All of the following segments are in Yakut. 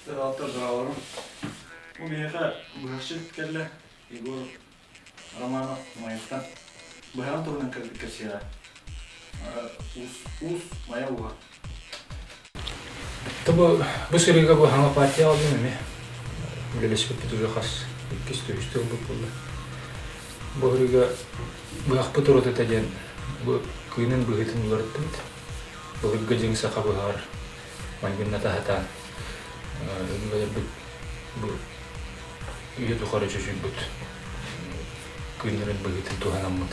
Сыһалтар дороолорум. Бу миэхэ быһахчыт кэллэ Егор Романов Майаттан. Быһаҕын туһунан кэпсиэҕэ. Уус, уус, Майа ууһа. Бу, бу сырыыга бу хаҥа партия алдым эмиэ. Үлэлэспиппит уже хас иккис үһүс тылбыт буолла. Бу сырыыга быһахпыт уратыта диэн бу кыынын быһыытын уларыттыбыт. Былыргы дьиҥ саха быһаҕар майгынната сатаан өбүгэлэрбит бу үйэ тухары чочуйбут кыыннарын быһыытын туһанаммыт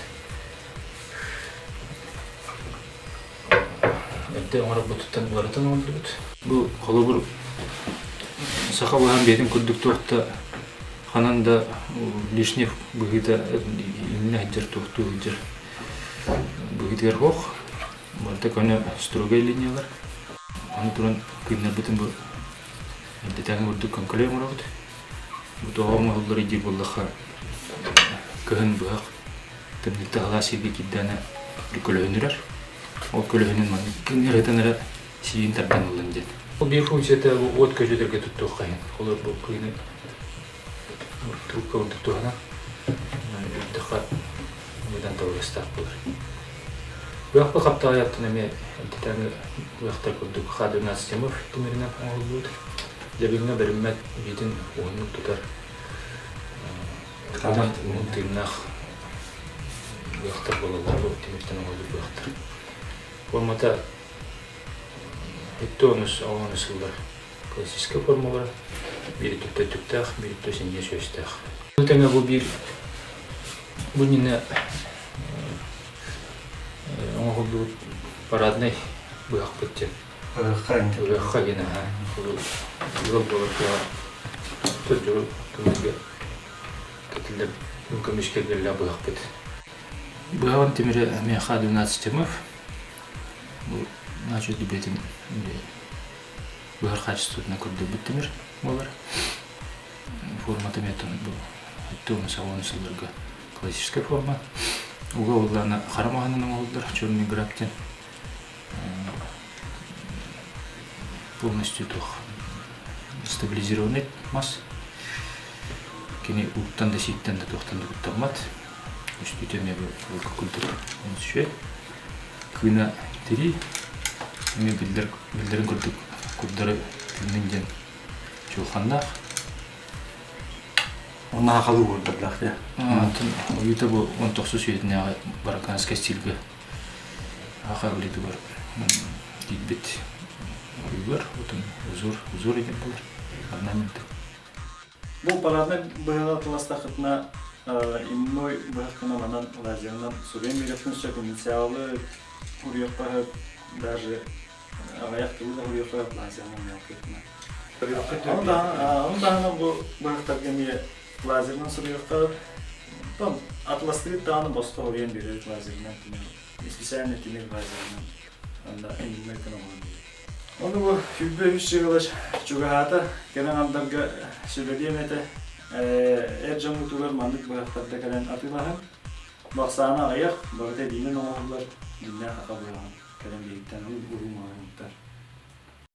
эрдэ оҥорорбутуттан уларытан оҥордубут. Бу холобур саха быһан бэйэтин курдук туох да ханан да лишний быһыыта иҥнэ сылдьар туохтуу сылдьар быһыытыгар суох. Барыта көнө строгай линиялар. Аны туран кыыннарбытын бу эрдэтээҥи курдук көҥкөлөй оҥоробут. Бу тоҕо оҥоһулларый диир буоллахха, кыһын быһах тымныыта халаас сиргэ киирдэҕинэ көлөһүнүрэр. Ол көлөһүнүн маннык кыыннар ыытан эрэ сиин тардан ыллын диэн. Ол биир функцията бу уот көдьүтэргэ туттуохха иһин. Холобур бу кыыны трубка курдук туһанан үрдэххэ быдан табыгастаах буолар. Быһахпы хаптаҕайаттан эмиэ эрдэтээҥи быһахтар курдук Х12 тимир тимиринэн оҥоһуллубут. Дьэбиҥҥэ бэриммэт биитин уһуннук тутар быдан уһун тыыннаах быһахтар буолаллар бу тимиртэн оҥоһуллубут быһахтар. Формата 7-10 сыллар классическай формалара биир өттүттэн түктээх, биир өттө синньиэ сүөстээх. Бу тэҥэ бу биир бу иннинэ оҥоһуллубут параднай быһахпыт диэн. Ыһыахха диэн аһа. Ыал буолар кыаҕа төрдүгүл көмүлгэ кэтиллэр көмүс кэргэллээх быһахпыт. Быһаҕын тимирэ эмиэ Х12 Тимов. Бу начал бэтин быһар хаачыстыбатынан көрдөрбүт тимир буолар. Формата эмиэ бу 70 сылларга классическая форма. Уга уоллаана хара маһынан оҥоһуллар черный граб диэн полностью туох стабилизированный мас. Кини ууттан да сииттэн да туохтан да куттаммат. Үстүүтэ эмиэ бу курдук үчүгэй. Кыына тирии эмиэ биллэр биллэрин курдук курдары тыыннын диэн чулханнаах. Онно хахалыы уурдардаах дии. Онтон ойуута бу 19 үйэтинээҕи бараканскай стильгэ аха үлэтигэр киирбит ойуулар, отун узор, узор диэн буолар. Орнамент. Бу параднай быһаҕы атыластаххытына именной быһаххына манан лазерынан суруйан биэриэххин сөп инициалы уруйуохха сөп даже аҕыйах тылы да уруйуохха сөп лазерынан мелкайтына. Ону даҕаны бу быһахтарга эмиэ лазерынан суруйуохха сөп. Оттон атластыыр даҕаны босхо уруйан биэрэр лазерынан специально тимир лазерынан Анда именной гына Ону бу 23 сыала чугаһаата, кэлэн андарга сүбэлиэм этэ. Эр дьоммутугар маннык быһахтарда кэлэн атыылаһын. Бахсаана аҕыйах, барыта эбиинэн оҥоһуллар, дьиннээх аха быһаҕын кэлэн биһиктэн уруу маҕаһыыттар.